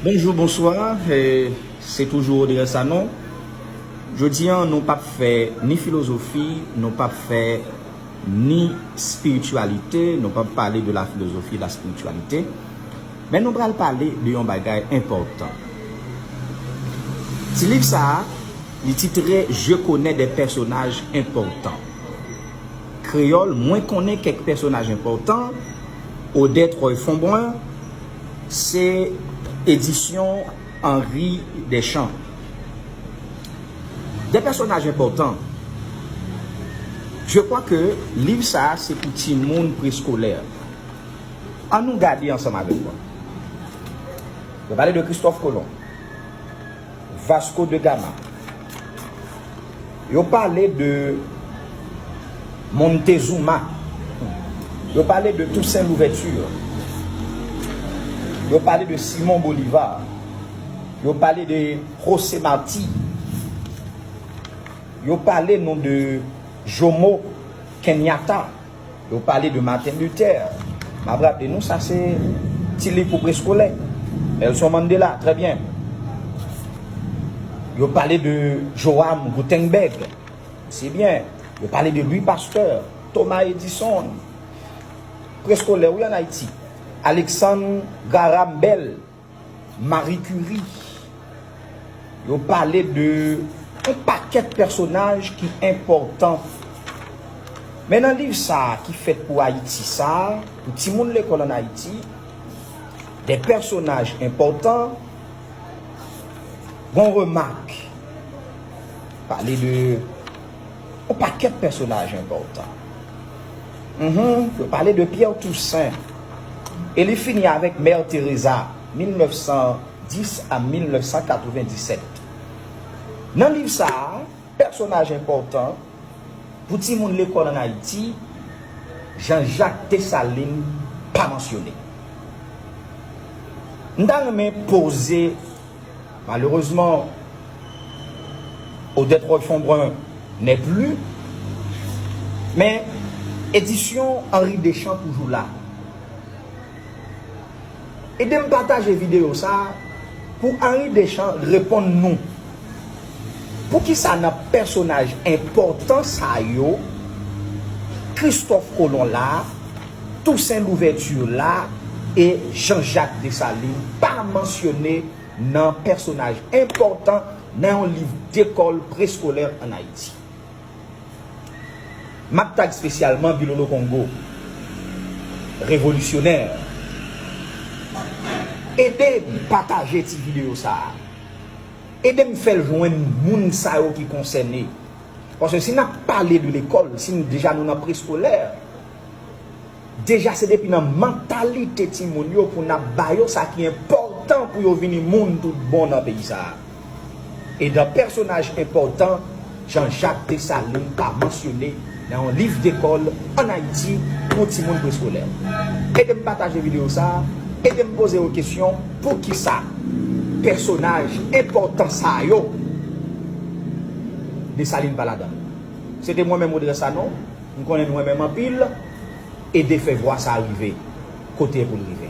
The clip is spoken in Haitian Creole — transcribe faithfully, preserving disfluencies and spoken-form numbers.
Bonjou, bonswa, eh, se toujou Audrey Sanon. Jodi a, nou p ap fè ni filozofi, nou p ap fè ni espirityalite, nou p ap pale de la philosophie et la spiritualité, men nou pral pale de yon bagay enpòtan. Ti liv sa a, li titre Je connais des personnages importants. Kreyòl, Mwen konnen kèk pèsonaj enpòtan, Odette Roy Fombrun, se edisyon Henri Deschamps. Des personnages importants. Je crois que liv sa a se pou timoun preskolè. An nou gade ansanm avèk mwen. Yo pale de Christophe Colomb, Vasco da Gama. Yo pale de Montezuma. Yo pale de Toussaint Louverture. Yo pale de Simon Bolivar. Yo pale de José Martí. Yo pale non de Jomo Kenyatta. Yo pale de Martin Luther. M ap raple nou, sa se ti liv pou preskolè. Nelson Mandela, trè byen. Yo pale de Johann Gutenberg. Se byen. Yo pale de Louis Pasteur, Thomas Edison. Preskolè, wi, ann Ayiti. Alexandre Graham Bell. Marie Curie. Yo pale de yon pakèt pèsonaj ki enpòtan. Men nan liv sa a ki fèt pou Ayiti sa a, pou timoun lekòl ann Ayiti, des personnages importants, gon remak. Pale de yon pakèt pèsonaj enpòtan. Mhm, yo pale de Pierre Toussaint. E li fini avèk Mère Teresa, mil nèf san dis a mil nèf san katrevenndisèt. Nan liv sa a, pèsonaj enpòtan pou timoun lekòl ann Ayiti, Jean-Jacques Dessalines pa mansyone. M ta renmen poze Malerezman, Odette Roy Fombrun n'est plus, men edisyon Henri Deschamps toujou la. Ede m pataje videyo sa a pou Henri Deschamps reponn nou. Poukisa nan pèsonaj enpòtan sa yo, Christophe Colomb la, Toussaint Louverture la e Jean-Jacques Dessalines pa mansyone nan pèsonaj enpòtan nan yon liv dekòl preskolè ann Ayiti? M ap tag espesyalman Bilolo Kongo, revolisyonè. Ede m pataje ti videyo sa a. Ede m fè l jwenn moun sa yo ki konsène. Paske si n ap pale de lekòl, si n deja nou nan preskolè, deja se depi nan mantalite timoun yo pou n ap ba yo sa ki enpòtan pou yo vini moun tout bon nan peyi sa a. E nan pèsonaj enpòtan, Jean-Jacques Dessalines pa mansyone nan yon liv dekòl ann Ayiti pou timoun preskolè. Ede m pataje videyo sa a, ede m poze yo kesyon, poukisa pèsonaj enpòtan sa yo, Dessalines pa ladan l? Se te mwen menm Audrey Sanon, m konnen nou renmen m anpil, ede fè vwa sa a rive kote e pou l rive.